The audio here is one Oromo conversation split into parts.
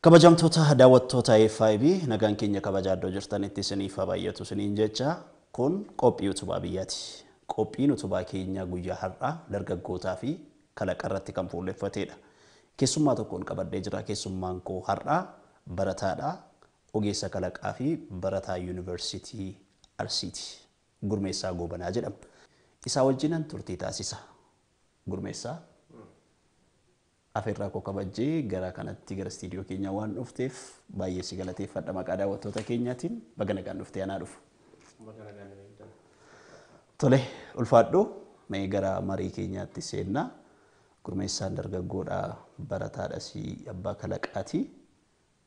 Kabajamtoota daawwattoota FIB, nagaan keenya kabajaa iddoo jirtanitti isiniif haa baay'atu isiniin jecha. Kun qophii utubaa biyyaati. Qophiin utubaa keenya guyyaa har'aa dargaggootaa fi kalaqa irratti kan fuulleffatedha. Keessummaa tokkoon qabadhee jira. Keessummaan koo har'aa barataadha. Ogeessa kalaqaa fi barataa Yuunivarsiitii Arsiiti. Gurmeessaa Goobanaa jedhama. Isaa wajjinan turtii taasisa. Gurmeessaa, afeerraa koo kabajjee gara kanatti, gara istiidiyoo keenyaa waan dhufteef baay'ee si galateeffadha maqaa daawwattoota keenyaatiin. Baga nagaan dhuftee, anaa dhufu. Tole, ulfaadhu. Mee gara marii keenyaatti seennaa. Gurmeessaan dargaggoodha, barataadhas, abbaa kalaqaati.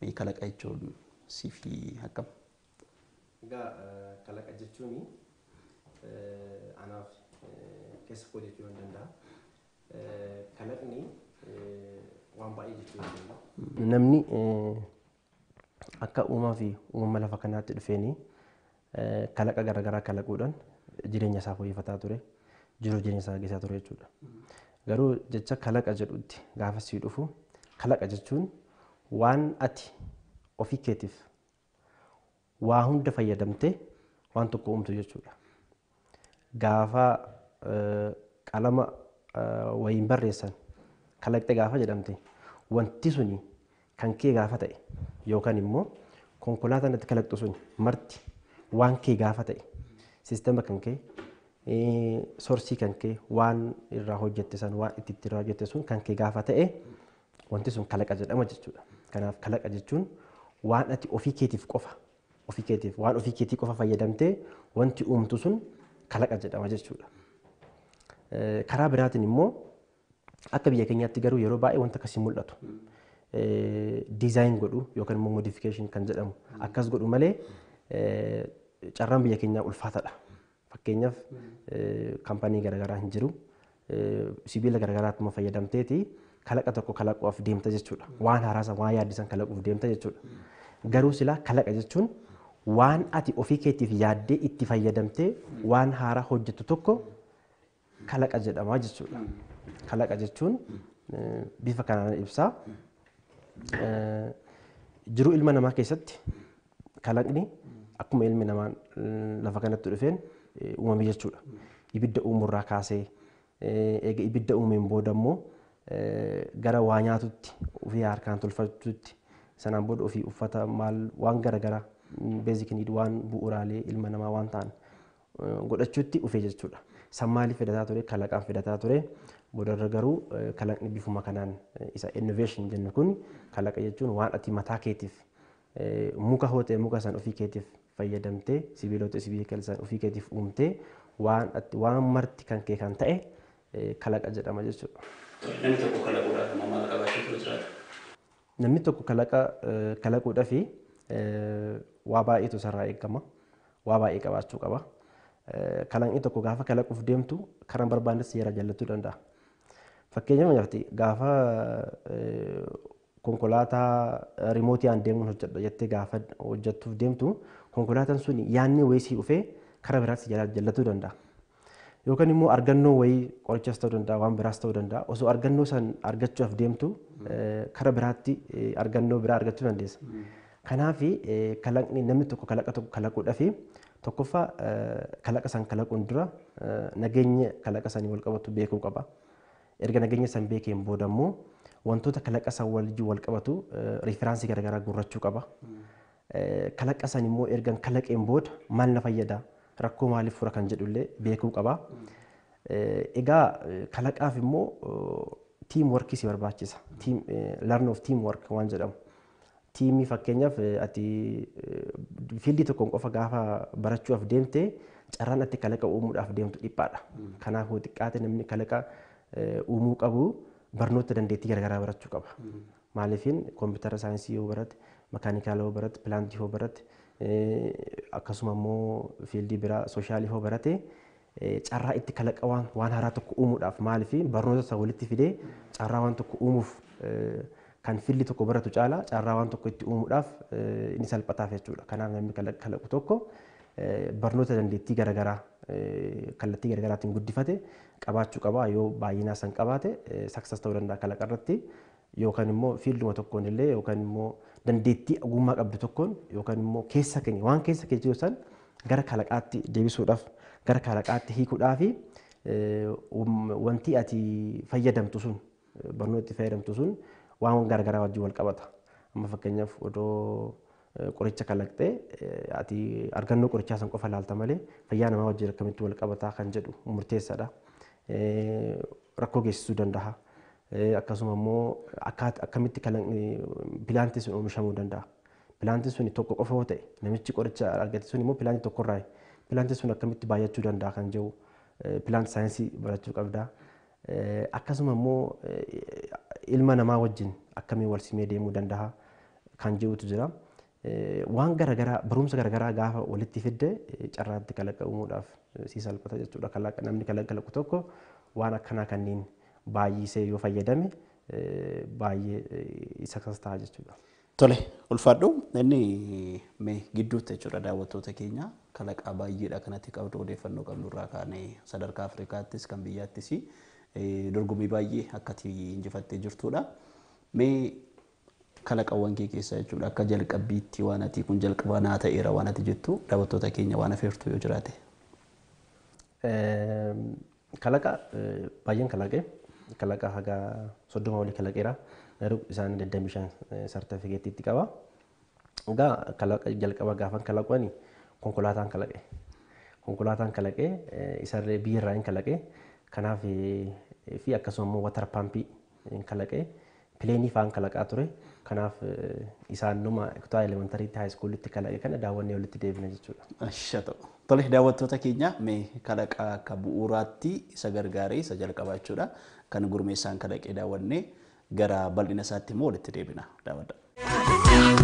Mee kalaqa jechuun siif akkam? Egaa kalaqa jechuun anaaf keessa koo jechuu nan danda'a. Kalaqni waan baay'ee jechuu ni danda'a. Namni akka uumaa fi uumama lafa kanaatti dhufeeni kalaqa garaagaraa kalaquudhaan jireenya isaa fooyyeffataa ture, jiruu jireenya isaa gaggeessaa ture jechuudha. Garuu jecha kalaqa jedhutti gaafa sii dhufu, kalaqa jechuun waan ati ofii keetiif waa hunda fayyadamtee waan tokko uumtu jechuudha. Gaafa qalama wayiin barreessan kalaqxe gaafa jedhamte, wanti suni kan kee gaafa ta'e, yookaan immoo konkolaataan ati kalaqxu suni marti waan kee gaafa ta'e, siistema kan kee, source kan kee, waan irraa hojjette san, waan itti irraa hojjette sun kan kee gaafa ta'e, wanti sun kalaqa jedhama jechuudha. Kanaaf kalaqa jechuun waan ati ofii keetiif qofa, ofii keetiif, waan ofii keetii qofa fayyadamtee wanti uumtu sun kalaqa jedhama jechuudha. Karaa biraatiin immoo akka biyya keenyaatti garuu yeroo baay'ee wanta akkasii mul'atu. Design godhu yookaan immoo modification kan jedhamu akkas godhu malee carraan biyya keenyaa ulfaataadha. Fakkeenyaaf kaampanii garaagaraa hin jiru. Sibiila garaagaraatti fayyadamteeti kalaqa tokko kalaquuf deemta jechuudha. Waan haaraa, waan yaaddisan kalaquuf deemta jechuudha. Garuu silaa kalaqa jechuun waan ati ofii keetiif yaaddee itti fayyadamtee waan haaraa hojjettu tokko kalaqa jedhama jechuudha. Kalaqa jechuun bifa kanaan ibsaa. Jiruu ilma namaa keessatti kalaqni akkuma ilmi namaa lafa kanatti dhufeen uumame jechuudha. Ibidda uumurraa kaasee, eega ibidda uumeen booda immoo gara waa nyaatutti, ofii harkaan tolfachuutti, sanaan booda ofii uffata, maal, waan garaagaraa, basic need, waan bu'uuraalee ilma namaa waan ta'an godhachuutti dhufe jechuudha. San maaliif fidataa ture? Kalaqaan fidataa ture. Boodarra garuu kalaqni bifuma kanaan isa innovation jennu kun, kalaqa jechuun waan ati mataa keetiif, muka hoo ta'e muka san ofii keetiif fayyadamtee, sibiilota sibiila san ofii keetiif uumtee, waan ati waan marti kan kee kan ta'e kalaqa jedhama jechuudha. Namni tokko kalaquudhaaf maal qabaachuutu jiraata? Namni tokko kalaqa kalaquudhaaf waa baay'eetu isarraa eegama. Waa baay'ee qabaachuu qaba. Kalaqni tokko gaafa kalaquuf deemtu karaa barbaannes seera jallachuu danda'a. Fakkeenyaaf gaafa konkolaataa remote deemuun hojjedha jettee gaafa hojjettuuf deemtu, konkolaataan sun yaadni wayii sii dhufee karaa biraatti jallachuu danda'a. Yookaan immoo argannoo wayii, qorichas ta'uu danda'a, waan biraas ta'uu danda'a. Osoo argannoo san argachuudhaaf deemtu karaa biraatti argannoo biraa argachuu dandeessa. Kanaaf kalaqni, namni tokko kalaqa tokko kalaquudhaaf, tokkoffaa kalaqa san kalaquun dura nageenya kalaqa sanii wal qabatu beekuu qaba. Erga nageenya san beekeen booda immoo wantoota kalaqa san wajjin wal qabatu reference garaagaraa guurrachuu qaba. Kalaqa san immoo erga kalaqeen booda maal na fayyada, rakkoo maaliif fura kan jedhullee beekuu qaba. Egaa kalaqaaf immoo team work si barbaachisa. Team learn of team work waan jedhamu. Team fakkeenyaaf ati field tokkoon qofa gaafa barachuudhaaf deemte, carraan ati kalaqa uumuudhaaf deemtu dhiphaadha. Kanaafuu xiqqaate namni kalaqa uumuu qabu barnoota dandeettii garaagaraa barachuu qaba. Maaliifin computer science yoo barate, mechanical yoo barate, plant yoo barate, akkasuma immoo field biraa social yoo barate, carraa itti kalaqa waan haaraa tokko uumuudhaaf, maaliif barnoota isaa walitti fidee carraa waan tokko uumuuf kan field tokko baratu caala carraa waan tokko itti uumuudhaaf inni salphataaf jechuudha. Kanaaf namni kalaqu tokko barnoota dandeettii garaagaraa kallattii garaagaraatiin guddifate qabaachuu qaba. Yoo baay'inaa san qabaate success ta'uu danda'a kalaqa irratti. Yookaan immoo fiilduma tokkoon illee yookaan immoo dandeettii ogummaa qabdu tokkoon yookaan immoo keessa keenya waan keessa kee jiru san gara kalaqaatti deebisuudhaaf gara kalaqaatti hiikuudhaaf wanti ati fayyadamtu sun barnoota itti fayyadamtu sun waan garaagaraa wajjin wal qabata. Amma fakkeenyaaf odoo qoricha kalaqxee ati argannoo qorichaa san qofa ilaalta malee fayyaa namaa wajjin akkamitti wal qabataa kan jedhu murteessaadha. Rakkoo geessisuu danda'a. Akkasuma immoo akkamitti pilaantii sun oomishamuu danda'a. Pilaantiin sun tokko qofa yoo ta'e namichi qoricha argate sun immoo pilaantii tokkorraa pilaantiin sun akkamitti baay'achuu danda'a kan jedhu pilaant saayinsii barachuu qabda. Akkasuma immoo ilma namaa wajjin akkamiin wal simee deemuu danda'a kan jedhutu jira. Waan garaagaraa barumsa garaagaraa gaafa walitti fidde carraatti kalaqa uumuudhaaf si salphata jechuudha. Namni kalaqa kalaqu tokko waan akkanaa kanneen baay'isee yoo fayyadame baay'ee isa ta'a jechuudha. Tole, ulfaadhu inni mee gidduutti jechuudha daawwattoota keenya kalaqaa baay'eedha kanatti qabdu odeeffannoo qabnu irraa kaanee sadarkaa Afrikaattis kan biyyaattis dorgommii baay'ee akkati injifattee jirtudha. Mee kalaqawwan kee keessaa jechuudha akka jalqabbiitti waan ati kun jalqaba naa ta'eera waan ati jettu daawwattoota keenya waan afeertu yoo jiraate. Kalaqa baay'een kalaqee kalaqa haga 30 olii kalaqeera. Garuu isaan 25 sartifikeettiitti qaba. Egaa kalaqa jalqaba gaafan kalaqu ani konkolaataan kalaqe. Konkolaataan kalaqee isarree biyyarraa hin kalaqe. Kanaaf fi akkasuma immoo watar paampii hin kalaqe. Pileenii fa'aan kalaqaa ture. Kanaaf isaanuma kutaa elementariitti haayiskuulitti kalaqe kana daawwannee walitti deebina jechuudha. Asha ta'u. Tole daawwattoota keenya mee kalaqa akka bu'uuraatti isa gargaaree isa jalqabaa jechuudha. Kan gurmeessaan kalaqee daawwannee gara bal'ina isaatti immoo walitti deebina daawwadha.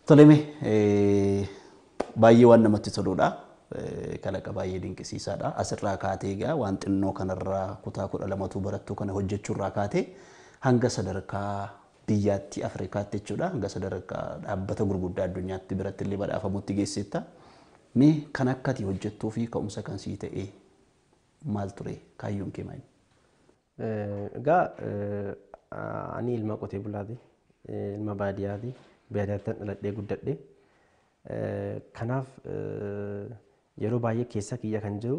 Tole mee baay'ee waan namatti toludha. Kalaqa baay'ee dinqisiisaadha. Asirraa kaatee egaa waan xinnoo kanarraa kutaa 12tu barattuu kana hojjechuurraa kaatee hanga sadarkaa biyyaatti Afrikaatti jechuudha. Hanga sadarkaa dhaabbata gurguddaa addunyaatti biratti illee badhaafamutti geessetta. Mee kan akka ati hojjettuu fi ka'umsa kan sii ta'e maal ture kaayyoon kee maali? Egaa ani ilma qotee bulaati. Ilma baadiyyaati. Baadiyyaatti dhaladhee guddadhe. Kanaaf yeroo baay'ee keessa kiyya kan jiru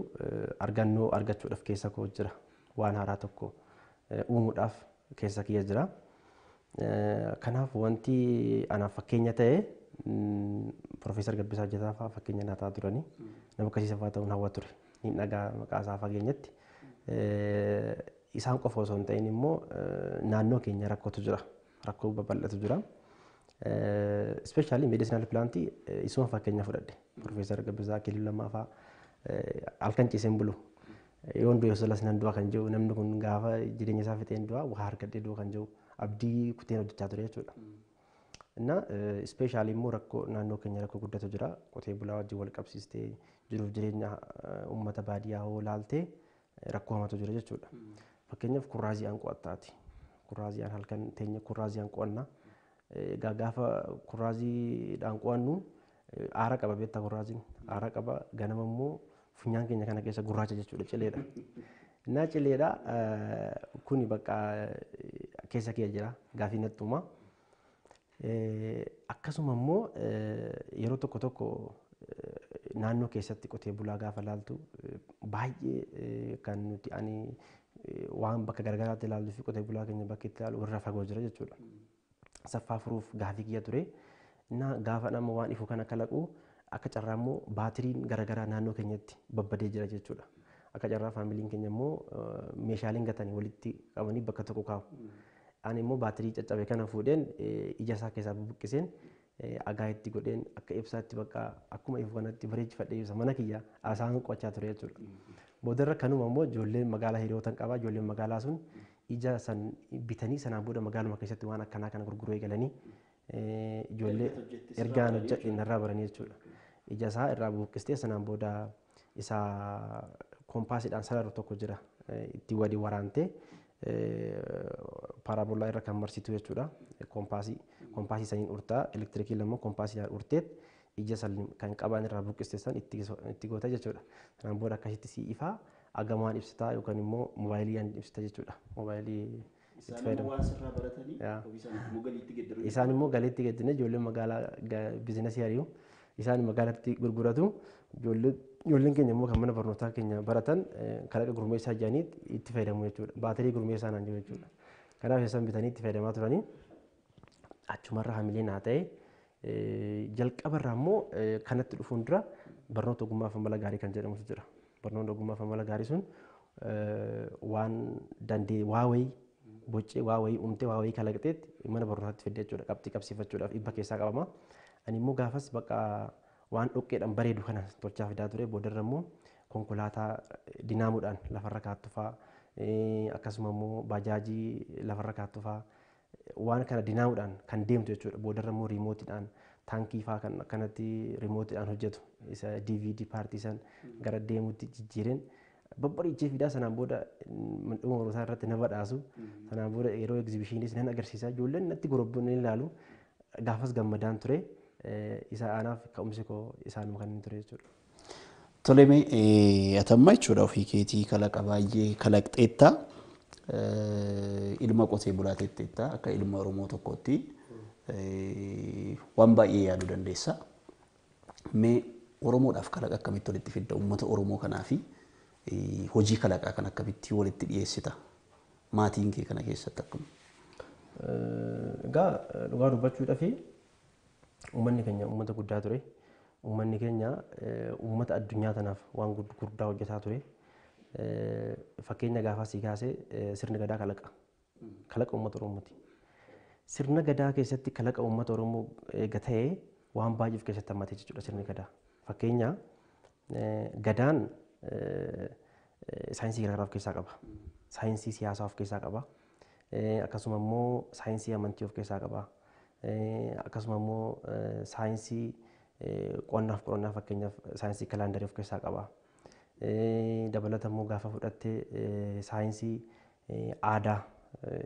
argannoo argachuudhaaf keessa koo jira. Waan haaraa tokko uumuudhaaf keessa kiyya jira. Kanaaf wanti anaaf fakkeenya ta'e Profeesar Gabbisaa Hojjetaa fa'aa fakkeenya naa ta'aa turanii nama akkasiisa fa'aa ta'uun hawwa ture. Niin dhagaa maqaa isaa fageenyatti. Isaan qofa osoo hin ta'in immoo naannoo keenya rakkootu jira. Rakkoo babal'atu jira. Especially medicinal plant isuma fakkeenya fudhadhe. Profeesar Gabbisaa Akiliiluu Lammaa fa'aa halkan ciiseen bulu. Yoon du'e osoo las nan du'a kan jiru namni kun gaafa jireenya isaa fixeen du'a waa argadhee du'a kan jiru abdii kuteen hojjechaa ture jechuudha. Inna ispeeshaalii immoo rakkoo naannoo keenya rakkoo guddatu jira. Qotee bulaa wajjin wal qabsiistee jiruuf jireenya uummata baadiyyaa hoo laaltee rakkoo hamatu jira jechuudha. Fakkeenyaaf kurraazi'aan qo'attaati. Kurraazi'aan halkan teenya kurraazi'aan qo'anna. Egaa gaafa kurraaziidhaan qo'annu aara qaba beektaa kurraaziin. Aara qaba ganama immoo funyaan keenya kana keessa gurraacha jechuudha cileedha. Innaa cileedha kuni bakka keessa kee jira gaafii natti uuma. Akkasuma immoo yeroo tokko tokko naannoo keessatti qotee bulaa gaafa laaltu baay'ee kan nuti ani waan bakka garagaraatti ilaallu fi qotee bulaa keenya bakka itti ilaalu warra fagoo jira jechuudha. Saffaa furuuf gaafii kiyya ture. Innaa gaafa nama waan ifu kana kalaqu akka carraa immoo baatiriin garagaraa naannoo keenyatti babbadee jira jechuudha. Akka carraa faamiliin keenya immoo meeshaaleen gatanii walitti qabanii bakka tokko kaa'u. Ani immoo baatirii caccabe kana fuudheen ija isaa keessaa bubuqqiseen agaa itti godheen akka ibsaatti bakka akkuma ifu kanatti bareechifadhee ibsa mana kiyya asaan qo'achaa ture jechuudha. Boodarra kanuma immoo ijoolleen magaalaa hiriyootan qaba. Ijoolleen magaalaa sun ija san bitanii sanaan booda magaaluma keessatti waan akkanaa kana gurguruu eegalanii ijoollee ergaan hojjedhe narraa baranii jechuudha. Ija isaa irraa bubuqqistee sanaan booda isa koompaasiidhaan sararu tokko jira itti wadi waraantee paaraabolaa irra kan marsitu jechuudha. Koompaasii saniin urtaa elektirikii lama koompaasiidhaan urteet ija san kan qaban irraa buqqiste san itti goota jechuudha. Sanaan booda akkasitti si ifaa agamaan ibsitaa yookaan immoo moobaayilii ibsita jechuudha. Moobaayilii itti fayyadamu. Isaan immoo galiitti geeddaranii ijoolleen magaalaa biizinasii ari'u. Isaan magaalatti gurguratu. Ijoolleen keenya immoo kan mana barnootaa keenya baratan kalaqa gurmeessaa jedhanii itti fayyadamu jechuudha. Baatirii gurmeessaa naan jiru jechuudha. Kanaaf isaan bitanii itti fayyadamaa turanii achumarra hamilee naa ta'e jalqabarraa immoo kanatti dhufuun dura barnoota ogummaa fi amala gaarii kan jedhamutu jira. Barnoonni ogummaa fi amala gaarii sun waan dandee waa wayii boccee waa wayii uumtee waa wayii kalaqxeetti mana barnootaatti fidde jechuudha. Qabxii qabsiifachuudhaaf dhibba keessaa qabama. Ani immoo gaafas bakka waan dhoqqeedhaan bareedu kana tolchaa fidaa ture. Boodarra immoo konkolaataa dinaamuudhaan lafarra kaattu fa'aa akkasuma immoo baajaajii lafarra kaattu fa'aa waan kana dinaamuudhaan kan deemtu jechuudha. Boodarra immoo riimootiidhaan taankii fa'aa kan akkanatti riimootiidhaan hojjetu isa DVD paartii san gara deemutti jijjiireen babbareechee fidaa sanaan booda dhuma barumsaa irratti na badhaasu. Sanaan booda yeroo egzibishiinis nan agarsiisa. Ijoolleen natti gorobboon ni ilaalu. Gaafas gammadaan ture. Isa anaaf ka'umsi koo isaanuma kan inni ture jechuudha. Tole mee atamma jechuudha ofii keetii kalaqa baay'ee kalaqxeetta. Ilma qotee bulaa teetteetta akka ilma Oromoo tokkootti waan baay'ee yaaduu dandeessa. Mee Oromoodhaaf kalaqa akkamitti walitti fidda uummata Oromoo kanaa fi hojii kalaqaa kan akkamitti walitti dhiyeessita? Maatiin kee kana keessatti akkam? Egaa dhugaa dubbachuudhaaf uummanni keenya uummata guddaa ture. Uummanni keenya uummata addunyaa tanaaf waan gurguddaa hojjetaa ture. Fakkeenya gaafa sii kaasee sirni gadaa kalaqa. Kalaqa uummata Oromooti. Sirna gadaa keessatti kalaqa uummata Oromoo eega ta'ee waan baay'ee of keessatti hammatee jechuudha sirni gadaa. Fakkeenya gadaan saayinsii garaagaraa of keessaa qaba. Saayinsii siyaasaa of keessaa qaba. Akkasuma immoo saayinsii amantii of keessaa qaba. Akkasuma immoo saayinsii qo'annaaf qorannaa fakkeenyaaf saayinsii kalaandarii of keessaa qaba. Dabalata immoo gaafa fudhatte saayinsii aadaa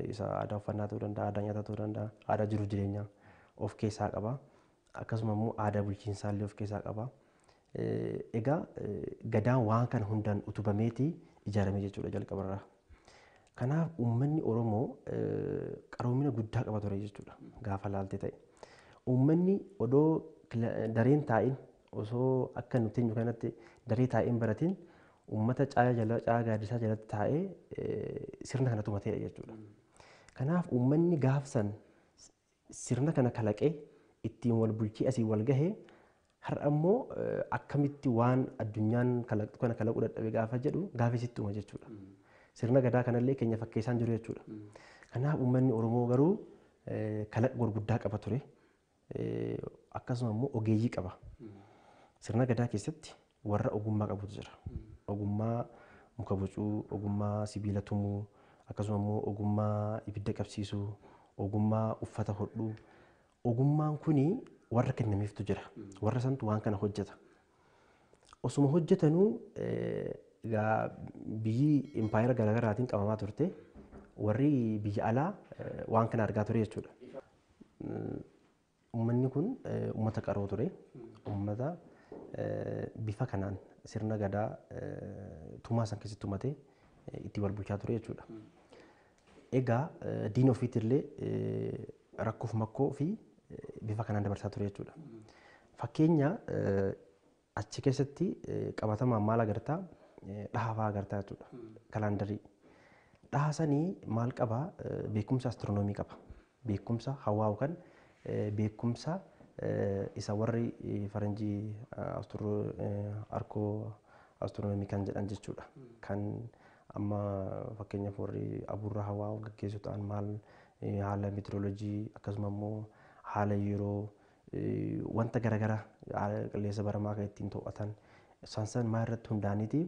isa aadaa uffannaa ta'uu danda'a, aadaa nyaataa ta'uu danda'a, aadaa jiruuf jireenyaa of keessaa qaba. Akkasuma immoo aadaa bulchiinsaa illee of keessaa qaba. Egaa gadaan waan kana hundaan utubameeti ijaarame jechuudha jalqabarraa. Kanaaf uummanni Oromoo qaroomina guddaa qaba ture jechuudha gaafa laaltee ta'e. Uummanni odoo dareen taa'in osoo akka nuti eenyu kanatti daree taa'in baratin uummata caaya jala caaya gaaddisaa jalatti taa'ee sirna kana tumateedha jechuudha. Kanaaf uummanni gaafsan sirna kana kalaqee ittiin wal bulchee asii wal gahee har'a immoo akkamitti waan addunyaan kalaqxu kana kalaquu dadhabe gaafa jedhu gaafa isitti uuma jechuudha. Sirna gadaa kanallee keenya fakkeessaan jiru jechuudha. Kanaaf uummanni Oromoo garuu kalaqa gurguddaa qaba ture. Akkasuma immoo ogeeyyii qaba. Sirna gadaa keessatti warra ogummaa qabutu jira. Ogummaa muka bocuu, ogummaa sibiila tumuu, akkasuma immoo ogummaa ibidda qabsiisuu, ogummaa uffata hodhuu. Ogummaan kuni warra kennameeftu jira. Warra santu waan kana hojjeta. Osuma hojjetanuu egaa biyyi impaayera garaagaraatiin qabamaa turte warri biyya alaa waan kana argaa ture jechuudha. Uummanni kun uummata qaroo ture. Uummata bifa kanaan sirna gadaa tumaa san keessatti tumatee itti wal bulchaa ture jechuudha. Egaa diina ofiitillee rakkoof makkoo fi bifa kanaan dabarsaa ture jechuudha. Fakkeenya achi keessatti qabatamaan maal agartaa? Dhaha fa'aa agartaa jechuudha. Kalaandarii. Dhaha sanii maal qabaa? Beekumsa astiroonoomii qaba. Beekumsa hawaa yookaan beekumsa isa warri faranjii arkoo astiroonoomii kan jedhan jechuudha. Kan amma fakkeenyaaf warri abuurra hawaa gaggeessu ta'an maal haala meetirooloojii akkasuma immoo haala yeroo wanta garaagaraa haala qilleensa baramaa kan ittiin to'atan isaan san maal irratti hundaa'aniiti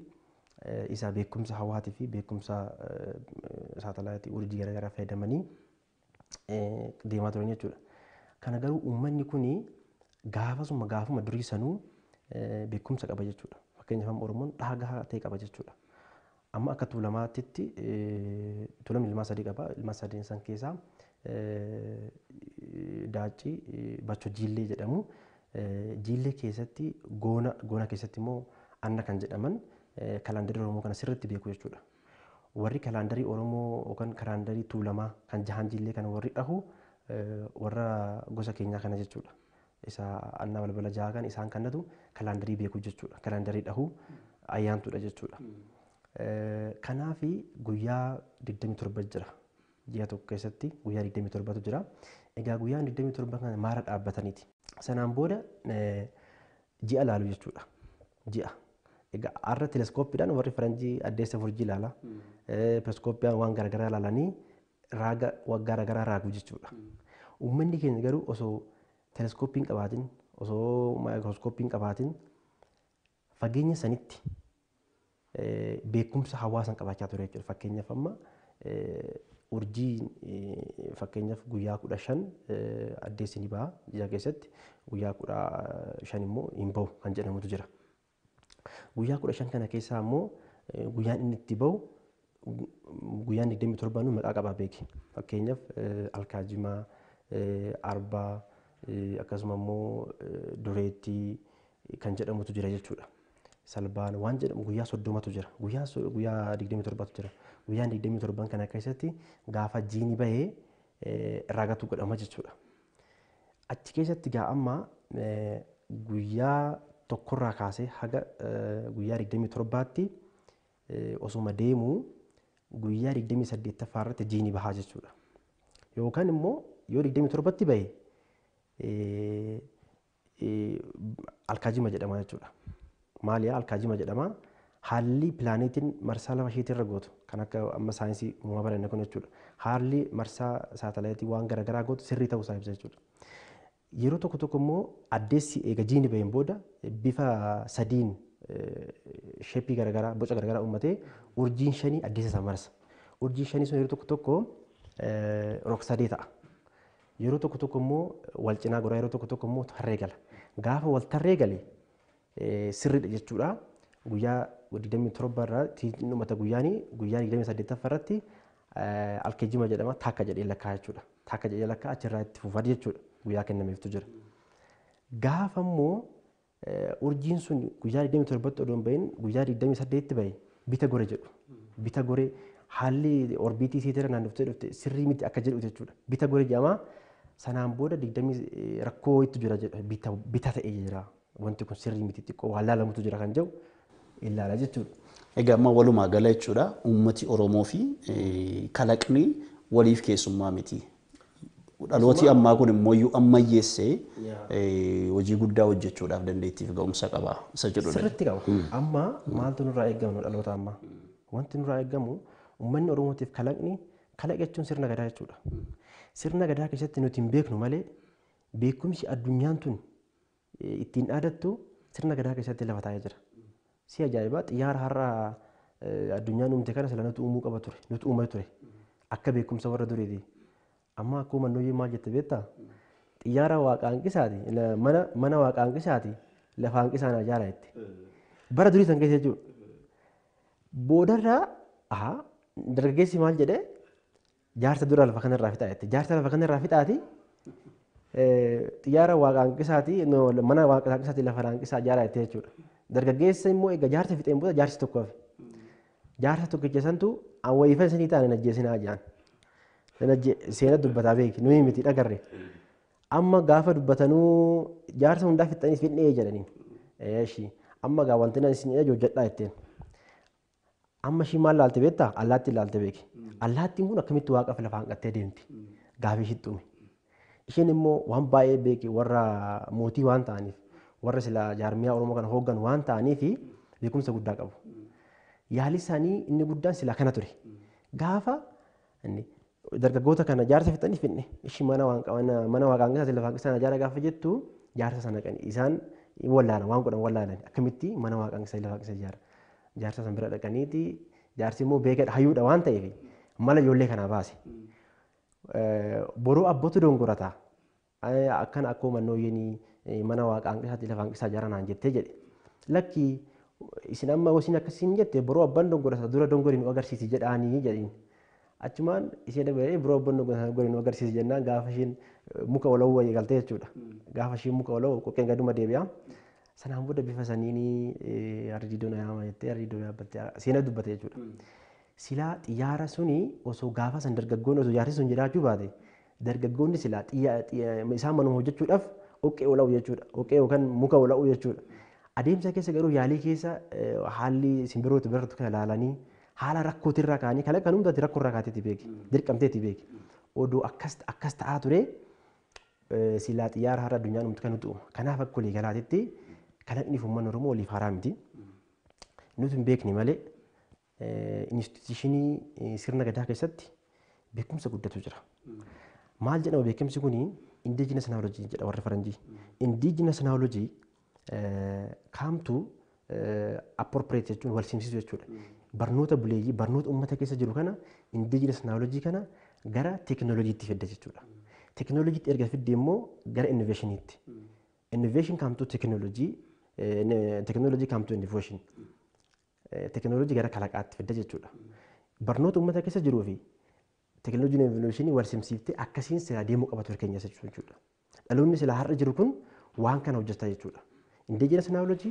isa beekumsa hawaatii fi beekumsa saatalaayitii urjii garaagaraa fayyadamanii deemaa turan jechuudha. Kana garuu uummanni kuni gaafasuma gaafuma durii sanuu beekumsa qaba jechuudha. Fakkeenyaaf amma Oromoon dhaha gahaa ta'e qaba jechuudha. Amma akka Tuulamaatitti Tuulamni ilmaan sadii qaba. Ilmaan sadeen san keessaa Daaccii Bachoo Jiillee jedhamu. Jiillee keessatti goona goona keessatti immoo Anna kan jedhaman kalaandarii Oromoo kana sirriitti beeku jechuudha. Warri kalaandarii Oromoo yookaan kalaandarii Tuulamaa kan jahan Jiillee kana warri dhahu warra gosa keenyaa kana jechuudha. Isa Annaa balbala jaha kan isaan kannatu kalaandarii beeku jechuudha. Kalaandarii dhahu ayyaantuudha jechuudha. Kanaafi guyyaa 27 jira. Ji'a tokko keessatti guyyaa 27tu jira. Egaa guyyaan 27 kana maara dhaabbataniiti. Sanaan booda ji'a laalu jechuudha. Ji'a. Egaa har'a teleeskooppiidhaan warri faranjii addeessa furjii ilaala. Teleeskooppiidhaan waan garaagaraa ilaalanii raaga garaagaraa raagu jechuudha. Uummanni keenya garuu osoo teleeskooppiin qabaatin osoo maayikirooskooppiin qabaatin fageenya sanitti beekumsa hawaasan qabaachaa ture jechuudha. Fakkeenyaaf amma urjii fakkeenyaaf guyyaa 15 addeessi ni baha ji'a keessatti guyyaa 15 immoo hin bahu kan jedhamutu jira. Guyyaa 15 kana keessaa immoo guyyaan inni itti bahu guyyaan 27 maqaa qabaa beeki. Fakkeenyaaf Alkaajimaa, Arbaa akkasuma immoo Dureettii kan jedhamutu jira jechuudha. Salbaan waan jedhamu guyyaa 30tu jira. Guyyaa 27tu jira. Guyyaan 27 kana keessatti gaafa jiini bahee ragatu godhama jechuudha. Achi keessatti gaa amma guyyaa tokkorraa kaasee haga guyyaa 27tti osuma deemuu guyyaa 28ffaa irratti jiini bahaa jechuudha. Yookaan immoo yoo 27tti bahe alkaajima jedhama jechuudha. Maaliyaa alkaajima jedhama. Haalli pilaaneetiin marsaa lafa isheetii irra gootu kan akka amma saayinsii uumamaa baranne kun jechuudha. Haalli marsaa saatalaayitii waan garaagaraa gootu sirrii ta'uu isaa ibsa jechuudha. Yeroo tokko tokko immoo addeessi eega jiini baheen booda bifa sadiin sheeppii garaagaraa boca garaagaraa uummatee urjiin shanii addeessa isaa marsa. Urjiin shanii sun yeroo tokko tokko rog-sadee ta'a. Yeroo tokko tokko immoo wal cinaa goraa yeroo tokko tokko immoo tarree gala. Gaafa wal tarree gale sirriidha jechuudha. Guyyaa 27 irratti dhumata guyyaanii guyyaa 28 irratti alkeejima jedhama taakka jedhee lakkaa jechuudha. Taakka jedhee lakkaa achirraa itti fufaa jechuudha. Guyyaa kennameeftu jira. Gaafa immoo urjiin sun guyyaa 27tti odoo hin bahin guyyaa 28tti bahe bita gore jedhu. Bita gore Haalli orbiitii isiitirra naannoftee dhufte sirrii miti akka jedhu jechuudha. Bita gore jedhama. Sanaan booda 20 rakkoo wayiitu jira jedha. Bita ta'ee jira. Wanti kun sirrii miti, xiqqoo waan laalamutu jira kan jedhu ilaala jechuudha. Egaa amma walumaa gala jechuudha uummati Oromoo fi kalaqni waliif keessummaa miti. Dhalooti ammaa kun immoo iyyuu ammayyeessee hojii guddaa hojjechuudhaaf dandeettiif ga'umsa qaba isa jedhudha. Sirriitti qaba. Amma maaltu nurraa eegamu dhaloota ammaa? Wanti nurraa eegamu uummanni Oromootiif kalaqni kalaqa jechuun sirna gadaa jechuudha. Sirna gadaa keessatti nuti hin beeknu malee beekumsi addunyaan tun ittiin dhaadattu sirna gadaa keessatti lafa taa'ee jira. Si ajaa'ibaa, xiyyaara har'a addunyaan uumte kana sila nuti uumuu qaba ture, nuti uumee ture. Akka beekumsa warra duriiti. Amma akkuma mannooyyee maal jette beektaa? Xiyyaara waaqa hanqisaati, mana waaqa hanqisaati, lafa hanqisaan ijaara jette. Bara durii san keessa jechuudha. Boodarraa dargaggeessi maal jedhee, jaarsa dura lafa kanarraa fixaa jette. Jaarsa lafa kanarraa fixaati, xiyyaara waaqa hanqisaati, mana waaqa hanqisaati, lafa hanqisaa ijaaraa jette jechuudha. Dargaggeessa immoo egaa jaarsa fixeen booda jaarsi tokko hafe. Jaarsa tokkicha santu awwaayifan isinii ta'an hin ajjeesinaa jedhan. Seena dubbataa beeki, nuyi miti dhagarre. Amma gaafa dubbatanuu jaarsa hundaa fixanii fixnee jedhaniin. Eeshi amma gaa wanti nan isin hojjedhaa jetteen. Amma ishii maal laalte beektaa? Allaattiin laalte beeki. Allaattiin kun akkamitti waaqaaf lafa hanqattee deemti? Gaafii ishii xume. Isheen immoo waan baay'ee beeki, warra mootii waan ta'aniif, warra sila jaarmiyaa Oromoo kana hooggan waan ta'aniif beekumsa guddaa qabu. Yaalli isaanii inni guddaan sila kana ture. Gaafa dargaggoota kana jaarsa fixanii fixne ishii mana waaqa hanqisaa lafa hanqisaa ijaara gaafa jettu, jaarsa sana qani isaan wallaalan, waan godhan wallaalan, akkamitti mana waaqa hanqisaa lafa hanqisaa ijaara. Jaarsa sana bira dhaqaniiti, jaarsi immoo beekadha, hayyuudha waan ta'eef mala ijoollee kanaa baase. Boruu abbootu dongorataa akkana akkoo mannooyyeenii mana waaqa hanqisaatti lafa hanqisaa ijaara naan jettee jedhe. Lakki, isin amma isin akkasiin jette, boruu abbaan dongorata, dura dongorii nu agarsiisi jedhaanii jedhiin. Achumaan isheen dabalee biroo abbaan dongorii nu agarsiisi jennaan gaafa isheen muka ola'uu wayii galtee jechuudha. Gaafa isheen muka ola'uu qoqqeen gaduma deebi'a. Sanaan booda bifa saniin hardiidoo na yaama jettee hardiidoo yaabbattee seena dubbate jechuudha. Silaa xiyyaara suni osoo gaafa san dargaggoonni osoo jaarsi sun jiraachuu baate, dargaggoonni silaa isaan manuma hojjechuudhaaf dhoqqee ola'u jechuudha. Dhoqqee yookaan muka ola'u jechuudha. Adeemsa keessa garuu yaalii keessa haalli simbirroota biratu kana ilaalanii haala rakkootirraa ka'anii kalaqa kan hundatti rakkoorraa kaateeti beeki. Dirqamteeti beeki. Odoo akkas akkas ta'aa ture silaa xiyyaara har'a addunyaan uumtu kan nuti uuma. Kanaaf akka walii galaatitti kalaqni uummanni Oromoo waliif haaraa miti. Nuti hin beekne malee instituushinii sirna gadaa keessatti beekumsa guddatu jira. Maal jedhama beekumsi kuni? Indigenous knowledge jedha warri faranjii. Indigenous knowledge kaamtu appropriate jechuun wal simsiisu jechuudha. Barnoota buleeyyii, barnoota uummata keessa jiru kana, indigenous knowledge kana gara teekinooloojiitti fidda jechuudha. Teekinooloojiitti erga fidde immoo gara innovationiitti. Innovation come to technology, technology come to innovation. Teekinooloojii gara kalaqaatti fidda jechuudha. Barnoota uummata keessa jiruu fi teekinooloojiin innovationii wal simsiiftee akkasiin silaa deemuu qaba ture keenya jechuudha. Dhaloonni silaa har'a jiru kun waan kana hojjeta jechuudha. Indigenous knowledge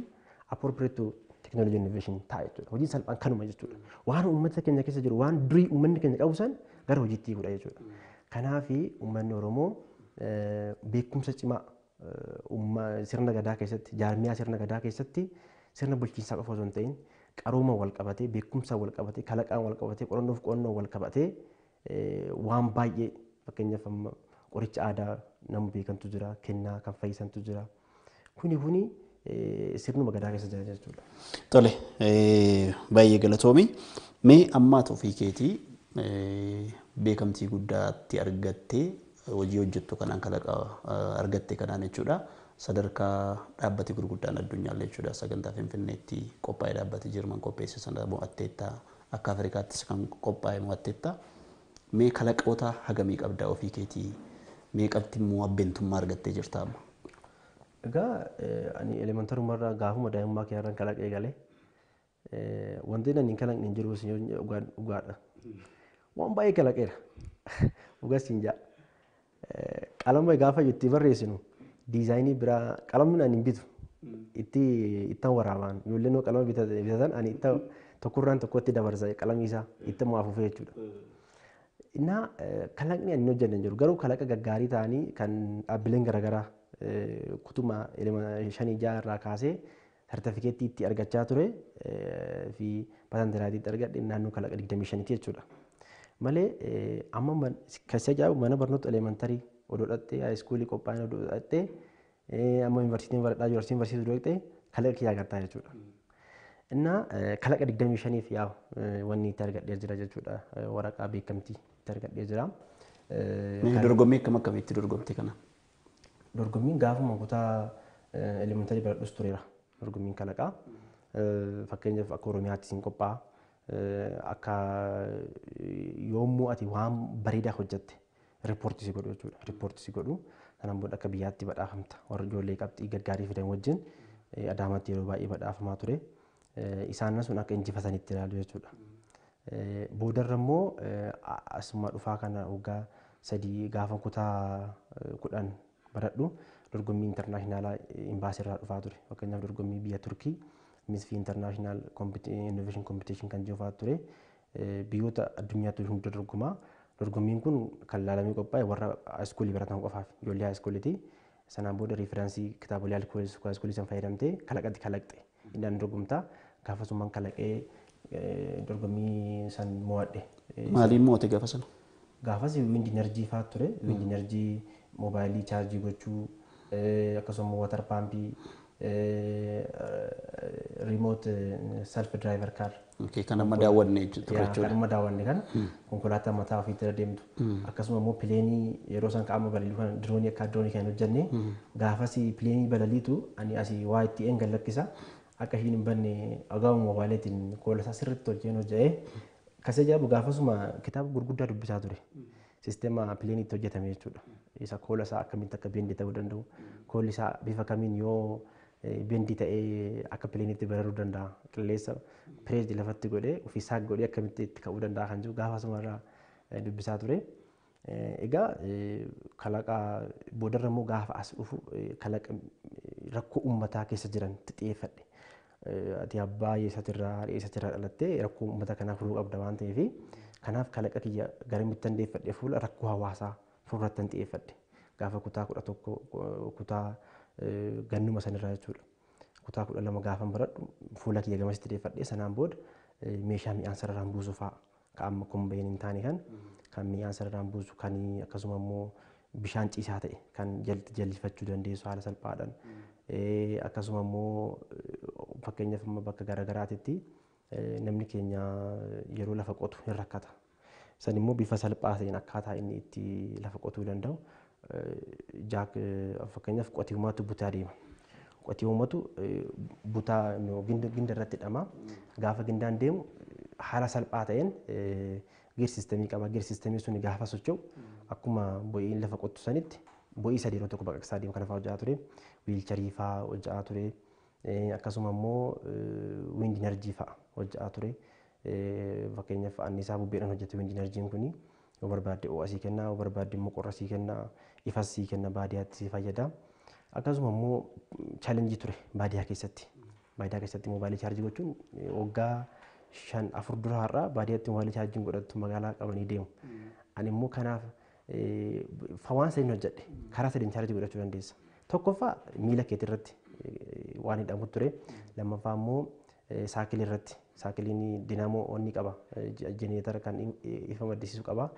appropriate to technology innovation ta'a jechuudha. Hojiin salphaan kanuma jechuudha. Waan uummata keenya keessa jiru, waan durii uummanni keenya qabu san gara hojiitti hiikudha jechuudha. Kanaaf uummanni Oromoo beekumsa cimaa sirna gadaa keessatti, jaarmiyaa sirna gadaa keessatti, sirna bulchiinsaa qofa osoo hin ta'in qarooma wal qabatee, beekumsa wal qabatee, kalaqaan wal qabatee, qorannoof qo'annoo wal qabatee waan baay'ee, fakkeenyaaf amma qoricha aadaa nama beekantu jira, kennaa kan fayyisantu jira. Kuni kuni sirnuma gadaa keessa jira jechuudha. Tole, baay'ee galatoomi. Mee ammaatu ofii keetii beekamtii guddaatti argattee hojii hojjettu kanaan, kalaqa argatte kanaan jechuudha. Sadarkaa dhaabbati gurguddaan addunyaallee jechuudha sagantaa Finfinneetti qophaa'ee dhaabbati Jarman qopheesse sana mo'atteetta, akka Afrikaattis kan qophaa'e mo'atteetta. Mee kalaqoota hagamii qabdaa ofii keetii, meeqatti immoo abbeentummaa argattee jirta amma? Egaa ani elementarumarraa, gaafuma daa'imummaa kiyyaarraan kalaqa eegalee, wanti ani hin kalaqne hin jiru dhugaadha. Waan baay'ee kalaqeera. Dhugas hin jaa. Qalama gaafa itti barreessinu diizaayinii biraa qalamni ani hin bitu. Itti ittan waraabaan ijoolleen yoo qalama bitatan ani itta tokkorraan tokkotti dabarsa qalamii isaa itti immoo afuufee jechuudha. Innaa kalaqni ani hojjanne hin jiru garuu kalaqa gaggaarii ta'anii kan dhaabbileen garaagaraa kutuma 5 6 irraa kaasee sartifikeettii itti argachaa ture fi patantiraatii itti argadhe naannoo kalaqa 25 jechuudha. Malee amma kan si ajaa'ibu mana barnoota elementarii odoo dhattee haayiskuulii qophaa'ina odoo dhattee amma yuunivarsiitiin baradhaa jiru yuunivarsiitii odoo dhattee kalaqa kiyyaa agartaa jechuudha. Innaa kalaqa 25 yaa'u wanni itti argadhee jira jechuudha waraqaa beekamtii itti argadhee jira. Dorgommii akkam akkamitti dorgomte kana? Dorgommiin gaafuma kutaa elementarii baradhus tureera. Dorgommiin kalaqaa. Fakkeenyaaf akka Oromiyaatti siin qophaa'a. Akka yommuu ati waan bareedaa hojjette riippoortii si godhu jechuudha. Riippoortii si godhu sanaan booda akka biyyaatti badhaafamta. Warra ijoollee qabxii gaggaarii fidan wajjin Adaamaatti yeroo baay'ee badhaafamaa ture. Isaan sun akka injifatanitti ilaalu jechuudha. Boodarra immoo asuma dhufaa kana waggaa 3 gaafa kutaa 10 baradhu dorgommii intarnaashinaalaa imbaasii irraa dhufaa ture. Fakkeenyaaf dorgommii biyya Turkii Misfi International Innovation Competition kan jedhu ture. Biyyoota addunyaatti hunda dorgomaa. Dorgommiin kun kan laalamee qophaa'e warra haayiskuulii baratan qofaaf ijoollee haayiskuuliiti. Sanaan booda riiferansii kitaabolee haayiskuulii san fayyadamtee kalaqatti kalaqxe. Inni dorgomtaa gaafasumaan kalaqee dorgommii san mo'adhe. Maaliin mo'ate gaafa sana? Gaafas wind energy fa'aa ture. Wind energy moobaayilii chaarjii gochuu akkasuma water paampii remote self driver car. Kan amma daawwanne ture jechuudha. Kan amma daawwanne kana konkolaataa mataa ofiitti irra deemtu. Akkasuma immoo pileenii yeroo san qaama balali'u kana diroonii akka diroonii kan hojjenne gaafas pileenii balaliitu ani asii waa itti een gallakkisa akka ishiin hin banne agaa'uma moobaayiliitiin koola isaa sirriitti tolcheen hojja'ee kasee jaabu gaafasuma kitaaba gurguddaa dubbisaa ture. Sisteema pileenii itti hojjetame jechuudha. Isa koola isaa akkamitti akka beendi ta'uu danda'u koolli isaa bifa kamiin yoo beendi ta'ee akka pileeniitti bararuu danda'a. Qilleensa pireezi lafatti godhee ofiisaa godhee akkamitti itti ka'uu danda'a kan jiru gaafasuma irraa dubbisaa ture. Egaa kalaqa boodarra immoo gaafa as dhufu kalaqa rakkoo uummataa keessa jiran xiyyeeffadhe. Ati abbaa eessatirraa haadha eessatirraa dhalattee rakkoo uummata kanaa furuu qabda waan ta'eef kanaaf kalaqa kiyya garamitti xiyyeeffadhe fuula rakkoo hawaasaa fuulduratti xiyyeeffadhe. Gaafa kutaa 11 kutaa gannuma sanirraa jechuudha. Kutaa 12 gaafan baradhu fuula kiyya gamasitti xiyyeeffadhe sanaan booda meeshaa mi'aan sararaan buusu fa'a. Kan amma kombeen hin taane kan mi'aan sararaan buusu kan akkasuma immoo bishaan ciisaa ta'e kan jallifachuu dandeessu haala salphaadhaan. Akkasuma immoo fakkeenyaaf amma bakka garaagaraatitti namni keenya yeroo lafa qotu hin rakkata. San immoo bifa salphaa ta'een akkaataa inni itti lafa qotuu danda'u jaak fakkeenyaaf qotiyyummaatu butaa deema. Qotiyyummatu butaa ginda irratti hidhama. Gaafa gindaan deemu haala salphaa ta'een geer siistemii qaba. Geer siistemii sun gaafa socho'u akkuma bo'iin lafa qottu sanitti bo'ii sadii yeroo tokko baqaqsaa deemu kana fa'aa hojjaa ture. Wiilcharii fa'aa hojjaa ture. Akkasuma immoo wind energy fa'aa hojjaa ture. Fakkeenyaaf anniisaa bubbeedhaan hojjete wind enerjiin kuni yoo barbaadde ho'a sii kenna, yoo barbaadde immoo qorra sii kenna, ifas sii kenna baadiyyaatti si fayyada. Akkasuma immoo chaalenjii ture baadiyyaa keessatti. Baadiyyaa keessatti moobaayilii chaarjii gochuun waggaa 5 4 dura har'aa baadiyyaatti moobaayilii chaarjiin godhattu magaalaa qabanii deemu. Ani immoo kanaaf waan sadiin hojjedhe karaa sadiin chaarjii godhachuu dandeessa. Tokkoffaa miila keetii irratti waan hidhamu ture. Lammaffaa immoo saakilii irratti saakiliin dinaamoo onni qaba jenereetara kan ifa maddisiisu qaba.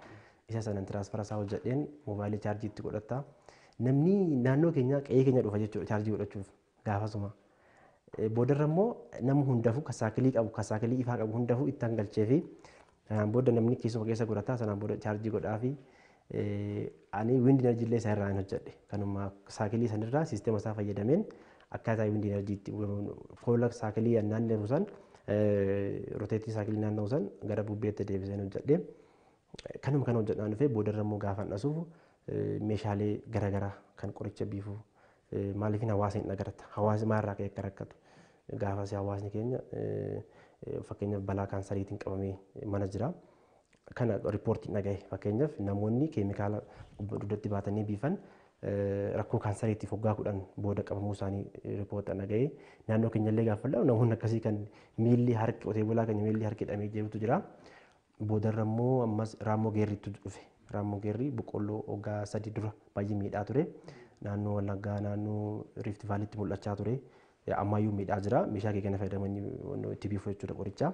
Isa sanan tiraansfara isaa hojjedheen moobaayilii chaarjii itti godhatta. Namni naannoo keenya qe'ee keenya dhufa jechuudha chaarjii godhachuuf gaafasuma. Boodarra immoo nama hundafuu kan saakilii qabu kan saakilii ifaa qabu hundafuu itti hangalchee fi sanaan booda namni keessuma keessa godhata sanaan booda chaarjii godhaa fi ani wind energy illee isa irraa hin hojjedhe. Kanuma saakilii sanirraa siisteema isaa fayyadameen akkaataa wind energy itti koola saakilii naanna'u san roteetii saakilii naanna'u san gara bubbeetti deebiseen hojjedhe. Kanuma kana hojjedhaan dhufee boodarra immoo gaafa dhasuuf meeshaalee garaagaraa kan qoricha biifu maaliifin hawaasa hin agarta hawaasni maalirraa ka'e akka rakkatu gaafas hawaasni keenya fakkeenyaaf balaa kaansariitiin qabamee mana jira. Kana riippoortiin dhagaye fakkeenyaaf namoonni keemikaala dugdatti baatanii biifan Rakkoo kaansariitiif waggaa 10 booda qabamuu isaanii riipoortii dhaga'ee naannoo keenyallee gaafa ilaalu namoonni akkasii kan miilli harki qotee bulaa keenya miilli harki hidhamee jirutu jira. Boodarra immoo ammas raammoo geerriitu dhufe. Raammoo geerrii boqqolloo waggaa 3 dura baay'ee miidhaa ture. Naannoo Wallaggaa naannoo Rift Vaaliitti mul'achaa ture. Ammayyuu miidhaa jira. Meeshaa kee kana fayyadamanii itti biifu jechuudha qoricha.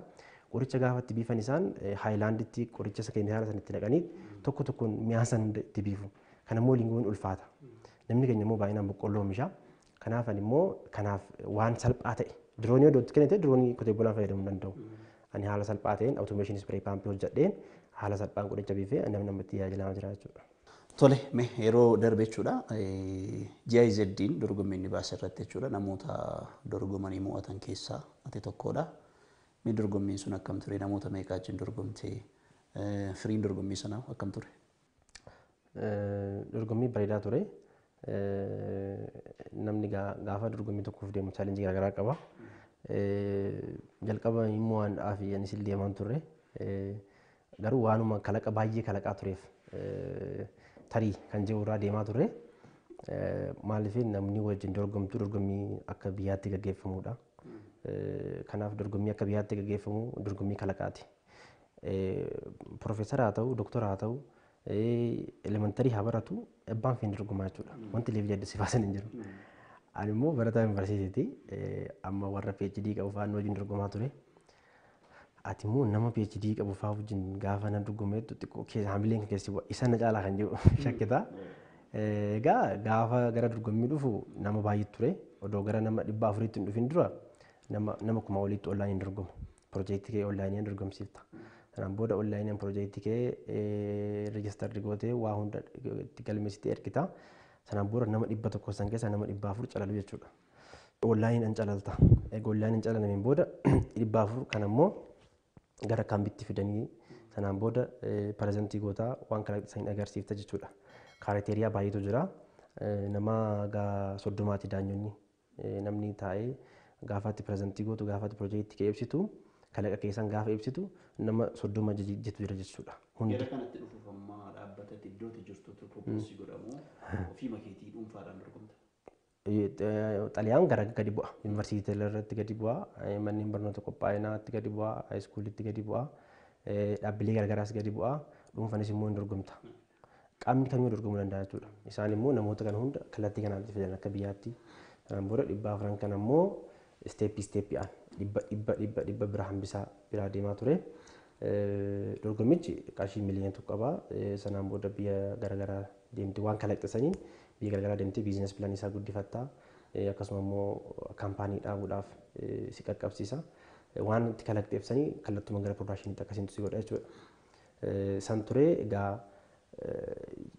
Qoricha gaafa itti biifan isaan haayilaanditti qoricha isa keemikaala sana itti naqanii tokko tokkoon mi'aa sana hunda itti biifu. Kana immoo lingoon ulfaata. Namni keenya immoo baay'inaan boqqolloo oomisha. Kanaaf ani immoo kanaaf waan salphaa ta'e diroonii odoo itti kennite diroonii qotee bulaan fayyadamuu danda'u. Ani haala salphaa ta'een automation spray pump hojjedheen haala salphaan qoricha biifee namni namatti tajaajilamaa jira jechuudha. Tole, mee yeroo darbe jechuudha GIZ'n dorgommii inni baase irratti jechuudha namoota dorgomanii mo'atan keessaa ati tokkodha. Mee dorgommiin sun akkam ture? Namoota meeqa wajjin dorgomtee? Firiin dorgommii sanaa akkam ture? Dorgommii bareedaa ture. Namni gaafa dorgommii tokkoof deemu chaalenjii garaagaraa qaba. Jalqaba immoo waan dhaafi anis illee deemaan turre. Garuu waanuma kalaqa baay'ee kalaqaa tureef tarii kan jiru irraa deemaa turre. Maaliif namni wajjin dorgomtu dorgommii akka biyyaatti gaggeeffamudha. Kanaaf dorgommii akka biyyaatti gaggeeffamu dorgommii kalaqaati. Profeesara haa ta'u, doktora haa ta'u, elementarii haa baratu abbaan feene dorgomaa jechuudha. Wanti leevilii adda si baasan hin jiru. Ani immoo barataa yuunivarsiitiiti. Amma warra PhD qabu fa'aa wajjin dorgomaa ture. Ati immoo nama PhD qabu fa'aa wajjin gaafa na dorgomeettu xiqqoo keessa hamileen kan keessi bu'a. Isa na caalaa kan jiru shakkita. Egaa gaafa gara dorgommii dhufu nama baay'ee ture. Odoo gara nama 400tti hin dhufin dura nama 1000 olitti onlaayiniin dorgoma. Piroojeektii kee onlaayiniin dorgomsiifta. Sanaan booda onlaayiniin piroojeektii kee reejistarri gootee waa hunda itti galmeessitee ergita. Sanaan booda nama 100 san keessaa nama 400 calalu jechuudha. Onlaayiniin calalta. Egaa onlaayiniin calalameen booda 400 kan ammoo gara kaambitti fidanii sanaan booda pirezentii gootaa waan kana isaanii agarsiifta jechuudha. Kaareteriyaa baay'eetu jira. Nama gaa 30 daanyonni namni taa'ee gaafa itti pirezentii gootu gaafa itti piroojeektii kee ibsitu kalaqa keessan gaafa ibsitu nama 30 jijjiitu jira jechuudha. Hundi. Gara kanatti dhufuuf amma dhaabbatatti iddootti jirtutu propoosi godhamu ofii makeetii dhuunfaadhaan dorgomta. Xaliyaan gara gadi bu'a. Yuunivarsiitii irratti gadi bu'a. Manneen barnoota qophaa'inaatti gadi bu'a. Haayiskuulitti gadi bu'a. Dhaabbilee garagaraas gadi bu'a. Dhuunfanis immoo hin dorgomta. Qaamni kamiyyuu dorgomuu danda'a jechuudha. Isaan immoo namoota kana hunda kallattii kanaan fidan akka biyyaatti. Sanaan booda 400 kan ammoo isteeppii isteeppiidhaan dhibba dhibba dhibba dhibba bira hambisaa biraa deemaa ture. Dorgommichi qarshii miliyoona 1 qaba. Sanaan booda biyya garaagaraa deemte waan kalaqxisaniin biyya garaagaraa deemtee biizines pilaanii isaa guddifatta. Akkasuma immoo kaampaanii dhaabuudhaaf si qaqqabsiisa. Waan itti kalaqxeebsanii kallattuma gara piroodaakshiniitti akkasiin si godha jechuudha. San ture egaa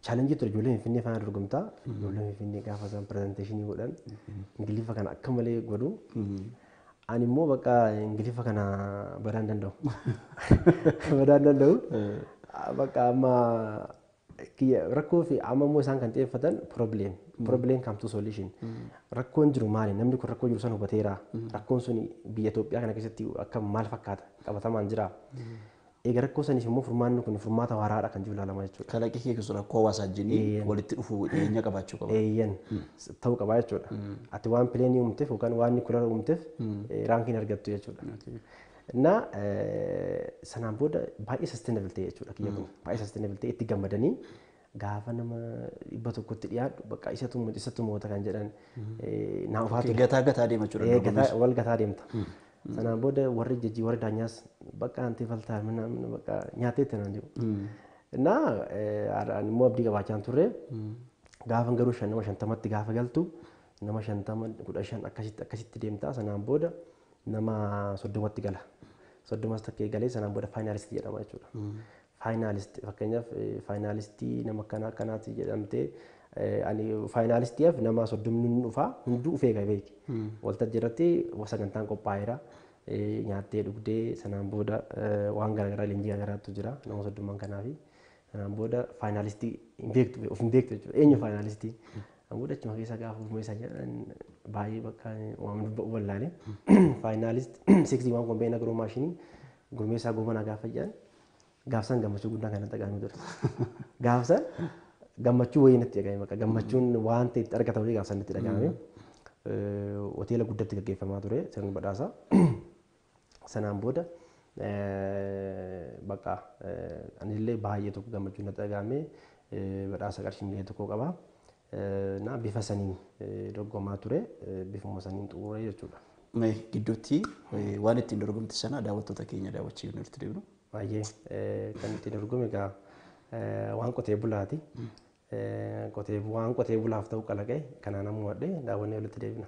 chaalenjii ture ijoollee Finfinnee faana dorgomtaa. Ijoollee Finfinnee gaafa isaan pirezenteeshinii godhan Ingiliffa kana akka malee godhu. Ani immoo bakka Ingiliffa kana badaa hin danda'u. Badaa hin danda'u. Bakka amma rakkoo fi amma immoo isaan kan xiyyeeffatan problem. Problem come to solution. Rakkoon jiru maali? Namni kun rakkoo jiru sana hubateera. Rakkoon sun biyya Itoophiyaa kana keessatti akka maal fakkaata? Qabatamaan jira. Egaa rakkoo saniif immoo furmaanni kun furmaata waaraadha kan jiru ilaalamaa jechuudha. Kalaqi kee keessa rakkoo hawaasaa wajjin walitti dhufuu dhiyeenya qabaachuu qaba. Eeyyan ta'uu qaba jechuudha. Ati waan pileenii uumteef yookaan waan nikulara uumteef raankiin argattu jechuudha. እና sanaan booda baay'ee sustainable ta'e jechuudha kiyya kun baay'ee sustainable ta'e itti gammadanii gaafa nama 100tti dhiyaadhu bakka isatu moota kan jedhan naa ufaa ture. Gataa gataa deema jechuudha. Wal gataa deemta. Sanaan booda warri jajjii warri daanyaas bakka antee faltaa mana bakka nyaateetti naan jedhu. እና ani immoo abdii qabaachaa turre gaafa garuu nama 50tti gaafa galtu nama 50 15 akkasitti akkasitti deemta sanaan booda nama 30tti gala. 30 takkee galee sanaan booda faayinaalistii jedhama jechuudha. Faayinaalistii fakkeenyaaf faayinaalistii nama akkana akkanaati jedhamtee ani faayinaalistiif nama 30 ni dhufa hunduu ufee beeki. Waltajjii irratti sagantaan qophaa'eera. Nyaattee dhugdee sanaan booda waan garaagaraa leenjii garaagaraatu jira nama 30 kanaafi. Sanaan booda faayinaalistii hin beektu of hin beektu jechuudha. Eenyu faayinaalistii? Sanaan booda achuma keessa gaafa ofuma isaa jedhan baay'ee bakka waan dubba'u wallaale. Faayinaalist 61 kombeen agiroo maashinii Gurmeessaa Goobanaa gaafa jedhan gaafsan gammachuu guddaan kan dhaga'amee ture. Gaafsan Gammachuu wayii natti dhagahame maqaa gammachuun waan ta'e itti argatamu gaafa sanatti dhagahame. Hoteela guddatti gaggeeffamaa ture sirni badhaasaa. Sanaan booda bakka anillee baay'ee tokko gammachuun natti dhagahame, badhaasa qarshii 1 miliyoona qaba. Na bifa saniin dorgomaa ture, bifuma saniin xumure jechuudha. Mee gidduutti waan ittiin dorgomte sana daawwattoota keenya daawwachiifnu itti deebinu. Baay'ee kan ittiin dorgome egaa waan qotee bulaati. Qotee waan qotee bulaaf ta'u kalaqee kanaan ammoo wadhee daawwannee walitti deebina.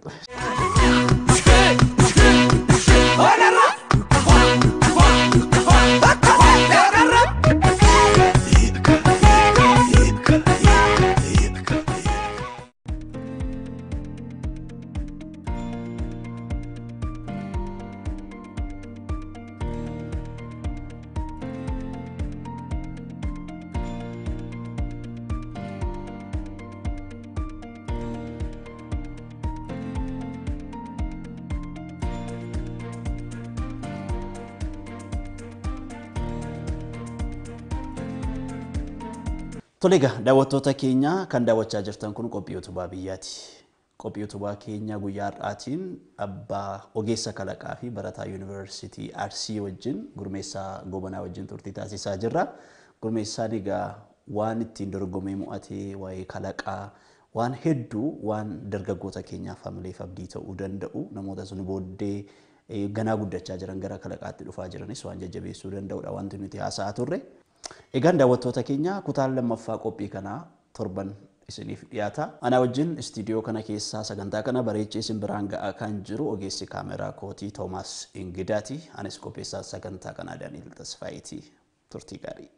Tole egaa daawwattoota keenya, kan daawwachaa jirtan kun qophii utubaa biyyaati. Qophii utubaa keenya guyyaa har'aatiin abbaa ogeessa kalaqaa fi barataa yuunivarsiitii Arsii wajjin, Gurmeessaa Gobanaa wajjin turtii taasisaa jirra. Gurmeessaan egaa waan ittiin dorgomee mo'atee, waa'ee kalaqaa, waan hedduu, waan dargaggoota keenyaaf hamileef abdii ta'uu danda'u, namoota sun booddee ganaa guddachaa jiran, gara kalaqaatti dhufaa jiranis waan jajjabeessuu danda'udha wanti nuti haasa'aa turre. Egaan daawwattoota keenya, kutaan lammaffaa qophii kanaa torban isiniif dhiyaata. Ana wajjin istiidiyoo kana keessaa sagantaa kana bareechee isin biraan ga'aa kan jiru ogeessi kaameraa kootii Toomaas Ingidaati. Anis qopheessaa sagantaa kanaa Daani'el Tasfaayitii. Turtii gaarii.